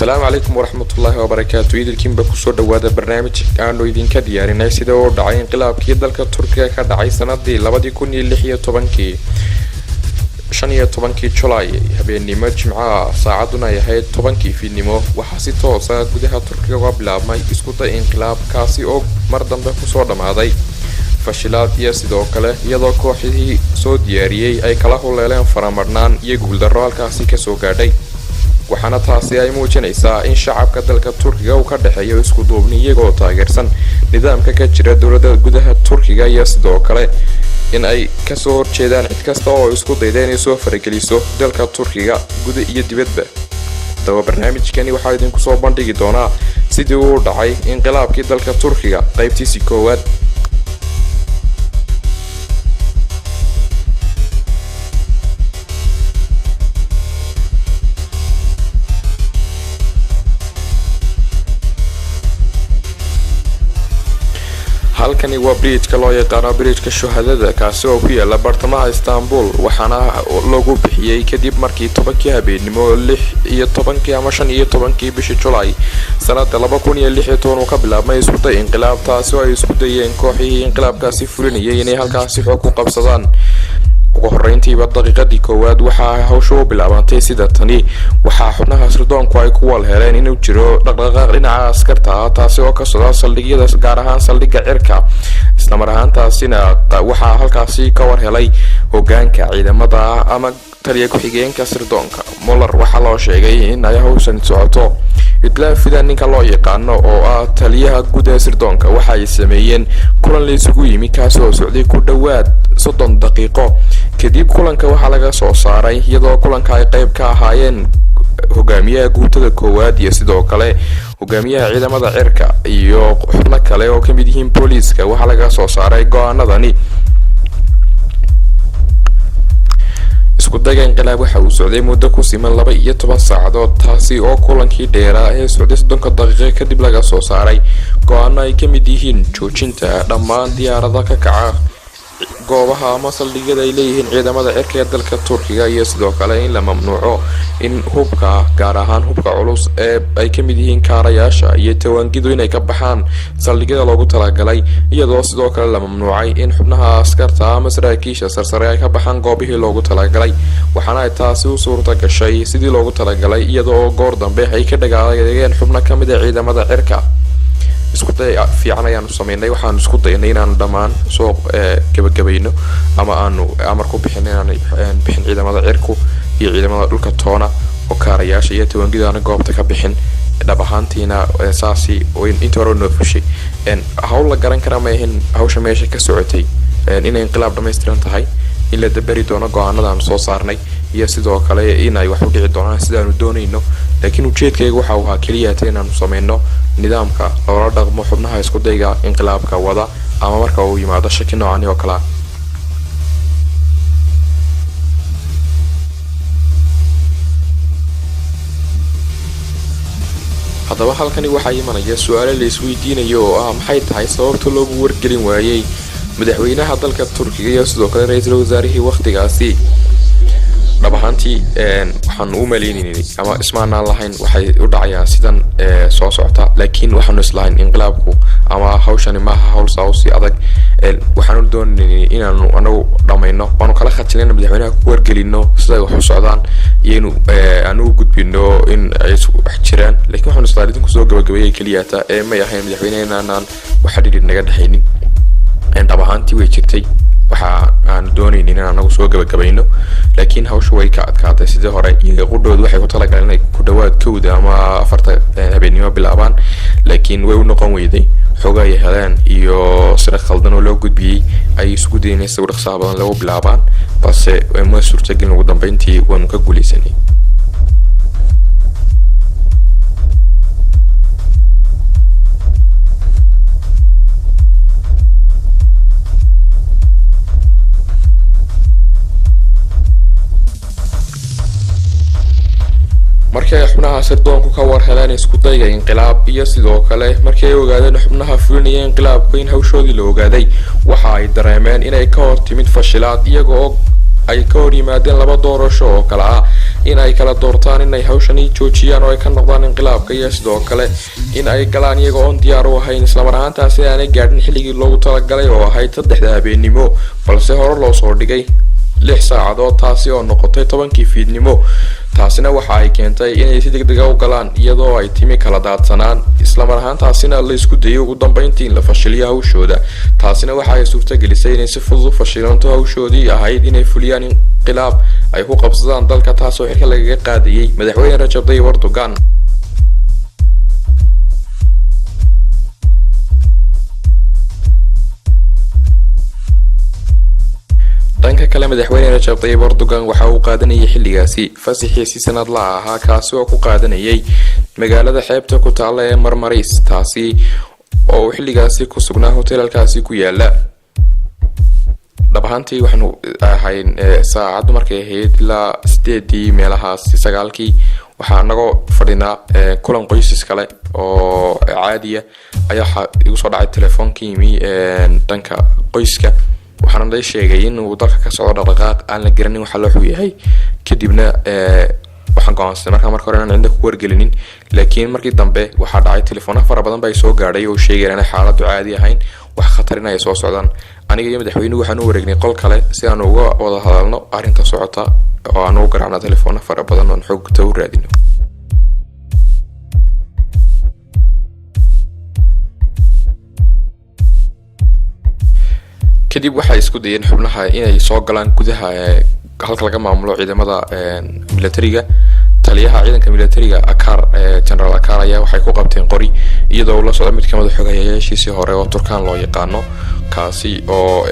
Asalaamu calaykum waraxmatullaahi wabarakaatu. Idilkiinba kusoo dhawaada barnaamij aanu idinka diyaarinay sida uu dhacay inqilaabkii dalka Turkiga ka dhacay sanadii 2016-kii, 15-kii Julaay, habeennimo Jimcaha, saacaduna ay ahayd 10-kii fiidnimo. Waxaa si toosa gudaha Turkiga uga bilaabmay iskuday inqilaab, kaasi oo mar dambe kusoo dhammaaday fashilaad iyo sidoo kale iyadoo kooxihii soo diyaariyey ay kala huleeleen faramarnaan iyo guuldarro halkaasi kasoo gaadhay. Waxaana taasi ay muujinaysaa in shacabka dalka Turkiga uu ka dhexeeyo isku duubni, iyagoo taageersan nidaamka ka jira dowladda gudaha Turkiga, iyo sidoo kale in ay kasoo horjeedaan cid kasta oo isku dayda inay soo farageliso dalka Turkiga guda iyo dibadba. Haddaba barnaamijkani waxaa idinku soo bandhigi doonaa sidii uu dhacay inqilaabkii dalka Turkiga qaybtiisii koowaad. Halkani waa bridge-ka loo yaqaano bridge-ka shuhadada, kaasi oo ku yaala bartamaha Istanbul. Waxaana lagu bixiyey kadib markii 10-kii habeennimo 16-kii ama 15-kii bishii Julaay sanada 2016 uu ka bilaabmay iskuday inqilaab, taasi oo ay isku dayeen kooxihii inqilaabkaasi fulinayay inay halkaasi xoog ku qabsadaan. Ugu horeyntiiba daqiiqadii koowaad waxaa hawsha u bilaabantay sida tani. Waxaa xubnaha sirdoonku ay ku wal heleen inuu jiro dhaqdhaqaaq dhinaca askarta ah, taasi oo ka socda saldhigyada, gaar ahaan saldhigga cirka. Islamar ahaantaasina waxaa halkaasi ka war helay hogaanka ciidamada ama taliya ku-xigeenka sirdoonka Moller. Waxaa loo sheegay in ay hawshan socoto. Idlaa ninka loo yaqaano oo ah taliyaha guud ee sirdoonka waxa ay sameeyeen kulan la isugu yimi, kaasi oo socday ku dhowaad 30 daqiiqo. Kadib kulanka waxaa laga soo saaray, iyadoo kulanka ay qayb ka ahaayeen hogaamiyaha guutada koowaad iyo sidoo kale hogaamiyaha ciidamada cirka iyo xubno kale oo kamid yihiin booliiska, waxaa laga soo saaray go-aanadani. Iskudaga inqilaab waxa uu socday muddo ku siman 12 saacadood, taasi oo kulankii dheeraa ee socday 30-ka daqiiqo kadib laga soo saaray go-aano ay kamid yihiin joojinta dhammaan diyaarada ka kaca goobaha ama saldhigyada ay leeyihiin ciidamada cirka ee dalka Turkiga, iyo sidoo kale in la mamnuuco in hubka, gaar ahaan hubka culus ee ay kamid yihiin kaarayaasha iyo tawaangidu, inay ka baxaan saldhigyada loogu talagalay, iyadoo sidoo kale la mamnuucay in xubnaha askarta ama saraakiisha sarsare ay ka baxaan goobihii loogu talagalay. Waxaana ay taasi u suurta gashay sidii loogu talagalay, iyadoo goor dambe ay ka dhagaadegeen xubno kamid a ciidamada cirka. Iskuday fiican ayaanu sameynay. Waxaanu isku daynay inaanu dhammaan soo gebagabayno ama aanu amar ku bixin inaanay bixin ciidamada cirku iyo ciidamada dhulka toona, oo kaarayaasha iyo tawaangidaana goobta ka bixin. Dhab ahaantiina saasi inta hore noo fushay. Hawl la garan kara ma ahin hawsha meesha ka socotay inay inqilaab dhammaystiran tahay, in la daberi doono go-aanada aanu soo saarnay, iyo sidoo kale in ay wax u dhici doonaan sidaanu doonayno. Laakiin ujeedkayga waxa uu ahaa keliyata inaanu sameyno nidaamka loola dhaqmo xubnaha iskudayga inqilaabka wada ama marka uu yimaado shaki noocani oo kalea. Haddaba halkani waxaa imanaya su-aalo la isweydiinayo oo ah maxay tahay sababta loogu wargelin waayey madaxweynaha dalka Turkiga iyo sidoo kale ra-iisul wasaarihii wakhtigaasi? Dhab ahaantii waxaanu u maleynaynay ama ismaanaan lahayn waxay u dhacayaan sidan soo socota, laakiin waxaanu islahayn inqilaabku ama hawshani maaha hawl saawsi adag. Waxaanu doonaynay inaanu anagu dhamayno, waanu kala khajinayna madaxweynaha ku wargelino siday wax u socdaan iyo inu aanu u gudbino in ay wax jiraan, laakiin waxaanu islahayn idinku soo gabagabeeyay keliyata ee may ahayn madaxweynaha inaanaan wax xidhiidh naga dhexaynin. Dhab ahaantii way jirtay, waxa aanu doonaynin in anagu soo gabagabayno, laakiin hawsha way ka adkaatay sidii hore. Iyaga qudhoodu waxay ku talagaleen inay ku dhawaad 1-da ama 4-ta habeennimo bilaabaan, laakiin way u noqon weyday. Xooga ay heleen iyo sira khaldan oo loo gudbiyey ay isugu dayeen in si dhaqsaha badan lagu bilaabaan, balse ma suurtagelin. Ugu dambeyntii waanu ka guuleysanay. Markii ay xubnaha sirdoonku ka war heleen iskudayga inqilaab, iyo sidoo kale markii ay ogaadeen xubnaha fulinaya inqilaabku in hawshoodii la ogaaday, waxa ay dareemeen inay ka hor timid fashilaad, iyaga oo ay ka hor yimaadeen laba doorasho oo kale ah in ay kala doortaan inay hawshani joojiyaan oo ay ka noqdaan inqilaabka, iyo sidoo kale in ay galaan iyaga oon diyaar u ahayn, islamar ahaantaasi aanay gaadhin xilligii loogu talagalay oo ahayd 3da habeenimo, balse hore loo soo dhigay 6 saacadood, taasi oo noqotay 10kii fiidnimo. Taasina waxa ay keentay inay si degdega u galaan, iyadoo ay timi kala daadsanaan, islamar ahaantaasina la isku dayay ugu dambeyntii in la fashiliyo hawshooda. Taasina waxa ay suurtagelisay inay si fudud u fashilanto hawshoodii ahayd inay fuliyaan inqilaab ay ku qabsadaan dalka, taasoo xilka lagaga qaadayay madaxweyne Rajab Tayyip Erdogan. Dhanka kale, madaxweyne Rajab Tayyip Erdogan waxa uu qaadanayay xilligaasi fasixiisi sanadlaha ahaa, kaasi oo ku qaadanayay magaalada xeebta ku taalla ee Marmaris, taasi oo uu xilligaasi ku sugnaa hoteelkaasi ku yaala. Dhab ahaantii waxaanu ahayn saacaddu markay ahayd ilaa 8dii meelahaas 9kii, waxaa anagoo fadhinaa kulan qoysas kale oo caadiya ayaa waxaa igu soo dhacay telefoonka yimi dhanka qoyska, waxaana lay sheegay in uu dalka ka socdo dhaqdhaqaaq aan la garanin waxa loo yahay. Kadibna waxaan go'aansaday markaa marka hore inaan cidna ku wargelinin, laakiin markii dambe waxaa dhacay telefoona fara badan baa soo gaadhay oo sheegaya inay xaaladdu caadi ahayn, wax khatar in ay soo socdaan. Aniga iyo madaxweynuhu waxaan u wareegnay qol kale si aan uga wada hadalno arrinta socota oo aan ugu garaacno telefoona fara badan oon xogta u raadino. Kadib waxay isku dayeen xubnaha inay soo galaan gudaha halka laga maamulo ciidamada militariga. Taliyaha ciidanka militariga Akar, General Akar, ayaa waxay ku qabteen qori, iyadoo uu la socdo mid kamid a xogayayaashiisii hore oo Turkaan loo yaqaano, kaasi oo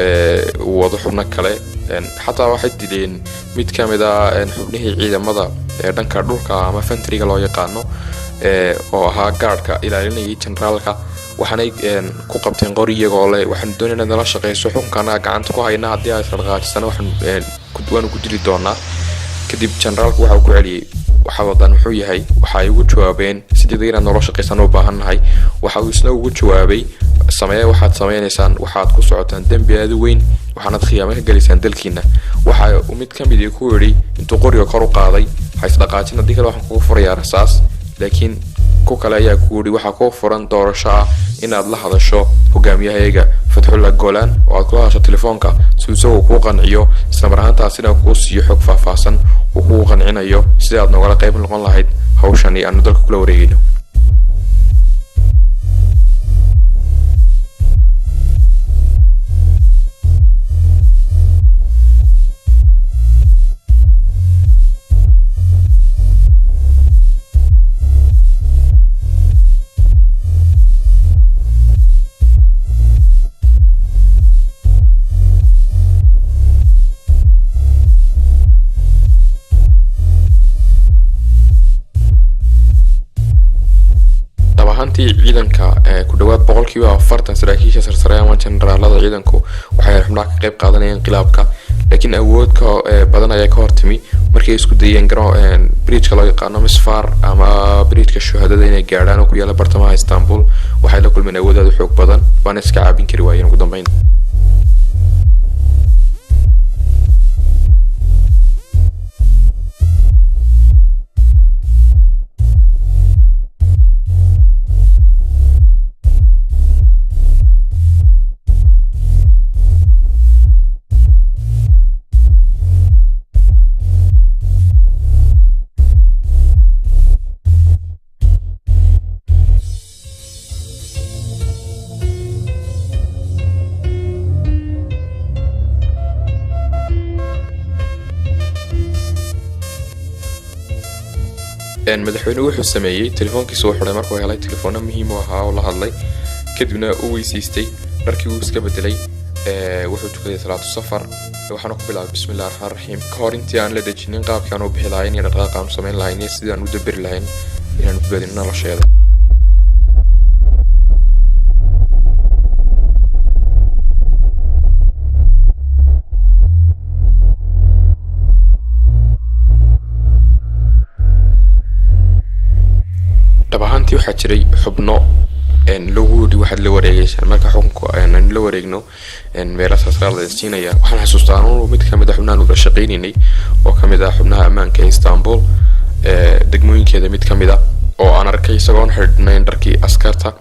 uu wado xubno kale. Xataa waxay dileen mid kamid a xubnihii ciidamada ee dhanka dhulka ama fentriga loo yaqaano oo ahaa gaadhka ilaalinayay generaalka, waxaanay ku qabteen qori iyagoo leh: waxaanu doonayna inaad nala shaqeyso, xukunkana gacanta ku hayna, haddii aad isdhaqaajisana waanu ku dili doonaa. Kadib generaalku waxa uu ku celiyey: waxa wadan muxuu yahay? Waxa ay ugu jawaabeen: si degdeg inaad noola shaqeysaan u baahannahay. Waxa uu isna ugu jawaabay: samee waxaad sameynaysaan, waxaad ku socotaan dembi aada u weyn, waxaanad khiyaamo ka gelaysaan dalkiina. Waxa uu mid ka mid ku yidhi intuu qoriga kor u qaaday: ha isdhaqaajin, haddii kale waxaan kugu furayaa rasaas. Laakiin ku kale ayaa ku yidhi: waxaa kuu furan doorasho ah inaad la hadasho hogaamiyahayaga Fatxullah Golan oo aad kula hadasho telefoonka si isagu kuu qanciyo, islamar ahaantaasina kuu siiyo xog faahfaahsan uu kugu qancinayo sida aad noogala qayb noqon lahayd hawshani aanu dalka kula wareegayno. Dhab ahaantii ciidanka ku dhawaad 40% saraakiisha sarsare ama generaalada ciidanku waxay xubnaha ka qayb qaadanayeen inqilaabka, laakiin awood ka badan ayaa ka hortimi markay isku dayeen bridgeka loo yaqaano Misfar ama bridgeka shuhadada inay gaadhaan oo ku yaala bartamaha Istanbul. Waxay la kulmeen awood aad u xoog badan, waana iska caabin kari waayeen ugu dambeyn. Madaxweynuhu wuxuu sameeyey telefoonkiisa uu xidhay markuu helay telefoona muhiim u ahaa oo la hadlay, kadibna uu weysiistay, dharkii uu iska bedelay, wuxuu tukaday salaatu safar, waxaana ku bilaabay bismillahi raxmaan raxiim, ka hor intii aan la dejinin qaabkii aan u bixi lahayn iyo dhaqdhaqaaqa aan u samayn lahayn iyo sidii aan u daberi lahayn inaan u badbaadino nolosheeda. Dhab ahaantii waxaa jiray xubno Lagu yidhi waxaad la wareegeysaan marka xukunka aynu la wareegno meelahaas la siinaya. Waxaan xasuustaa anuu mid kamid ah xubnahan wada shaqeynaynay oo kamid ah xubnaha ammaanka ee Istanbul degmooyinkeeda mid kamid ah, oo aan arkay isagoon xidhnayn dharkii askarta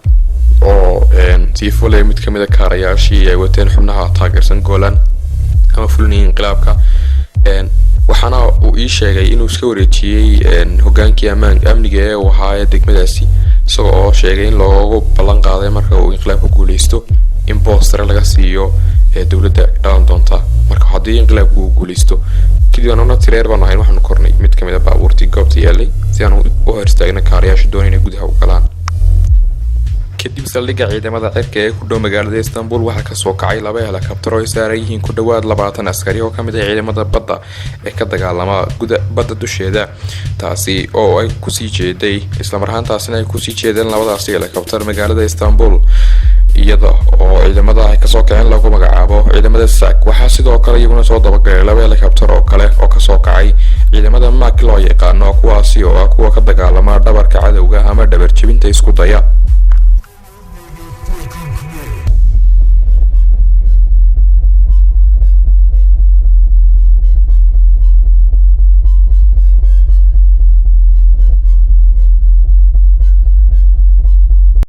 oo sii fulaya mid kamid a kaarayaashii ay wateen xubnaha taageersan Golan ama fulinaya inqilaabka. Waxaana uu ii sheegay inuu iska wareejiyey hogaankii ammaanka amniga ee uu ahaa ee degmadaasi, isaga oo sheegay in loogu ballan qaaday marka uu inqilaabka guuleysto in boos sare laga siiyo ee dowladda dhalan doonta marka haddii inqilaabku uu guuleysto. Kadib anuna tireer baanu ahayn, waxaanu kornay mid kamid a baabuurtii goobta yaalay si aan u hor istaagna kaarayaasha doonay inay gudaha u galaan. Kadib saldhigga ciidamada cirka ee ku dhow magaalada Istanbul waxaa kasoo kacay laba helikabtar oo ay saaran yihiin ku dhawaad 20 askari oo kamid ah ciidamada badda ee ka dagaalama guda badda dusheeda, taasi oo ay kusii jeeday, islamar ahaantaasina ay kusii jeedeen labadaasi helikabtar magaalada Istanbul, iyada oo ciidamada ay kasoo kaceen lagu magacaabo ciidamada SAK. Waxaa sidoo kale iyaguna soo dabagalay laba helikabtar oo kale oo kasoo kacay ciidamada MAK loo yaqaano, kuwaasi oo ah kuwa ka dagaalama dhabarka cadowga ama dhabar jebinta isku daya.